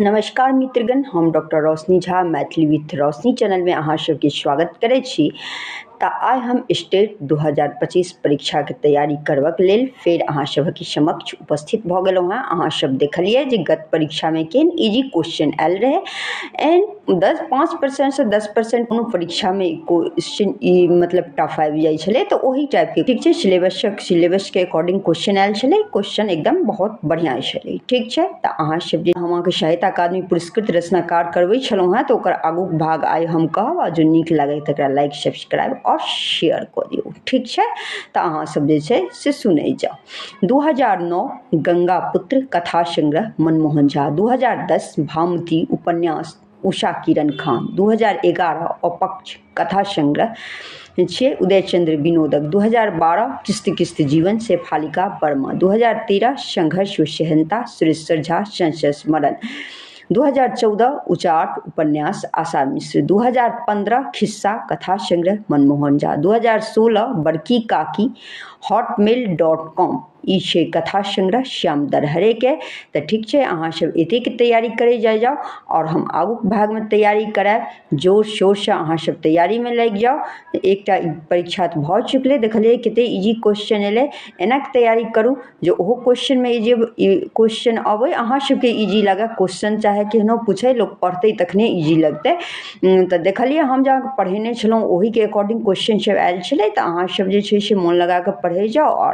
नमस्कार मित्रगण, हम डॉक्टर रोशनी झा मैथिली विथ रोशनी चैनलमे अहाँ सबके स्वागत करै छी। तऽ आइ हम स्टेट 2025 परीक्षाके तैयारी करबाक लेल फेर अहाँ सभक समक्ष उपस्थित भऽ गेलहुँ हेँ। अहाँ सब देखलियै जे गत परीक्षामे केहन इजी क्वेश्चन आयल रहै। एहन 5%सँ 10% कोनो परीक्षामे क्वेश्चन ई मतलब टफ आबि जाइ छलै, तऽ ओही टाइपके, ठीक छै, सिलेबसके अकॉर्डिंग क्वेश्चन आयल छलै। क्वेश्चन एकदम बहुत बढ़िआँ छलै, ठीक छै। तऽ अहाँ सब जे हम अहाँके साहित्य अकादमी पुरस्कृत रचनाकार करबै छलहुँ हेँ, तऽ ओकर आगूक भाग आइ हम कहब। आ जो नीक लागै तकरा लाइक, सब्सक्राइब आओर शेयर कऽ दियौ, ठीक छै। तऽ अहाँ सब जे छै से सुनै जाउ। 2009 गंगा पुत्र कथा संग्रह मनमोहन झा, 2010 भामती उपन्यास उषा किरण खान, 2011 अपक्ष कथा संग्रह छियै उदयचंद्र विनोदक, 2012 किस्त किस्त जीवन शेफालिका वर्मा, 2013 संघर्ष सेहनता सुरेश्वर झा संस्मरण, 2014 उचाट उपन्यास आशा मिश्र, 2015 खिस्सा कथा संग्रह मनमोहन झा, 2016 बड़की काकी हॉटमेल.कॉम ई छै कथा संग्रह श्याम दरहरेके। तऽ ठीक छै, अहाँ सब एतेक तैयारी करै जाइ जाउ आओर हम आगूक भागमे तैयारी करायब। जोर शोरसँ अहाँ सब तैयारीमे लागि जाउ। एकटा परीक्षा तऽ भऽ चुकलै, देखलियै कते इजी क्वेश्चन एलै। एना कऽ तैयारी करू जे ओहो क्वेश्चनमे इजी क्वेश्चन अबै, अहाँ सबके इजी लागै। क्वेश्चन चाहे केहनो पूछै, लोक पढ़तै तखने इजी लगतै। तऽ देखलियै हम जे अहाँके पढ़ेने छलहुँ ओहिके अकॉर्डिंग क्वेश्चन सब आयल छलै। तऽ अहाँ सब जे छै से मोन लगा कऽ पढ़ै जाउ आओर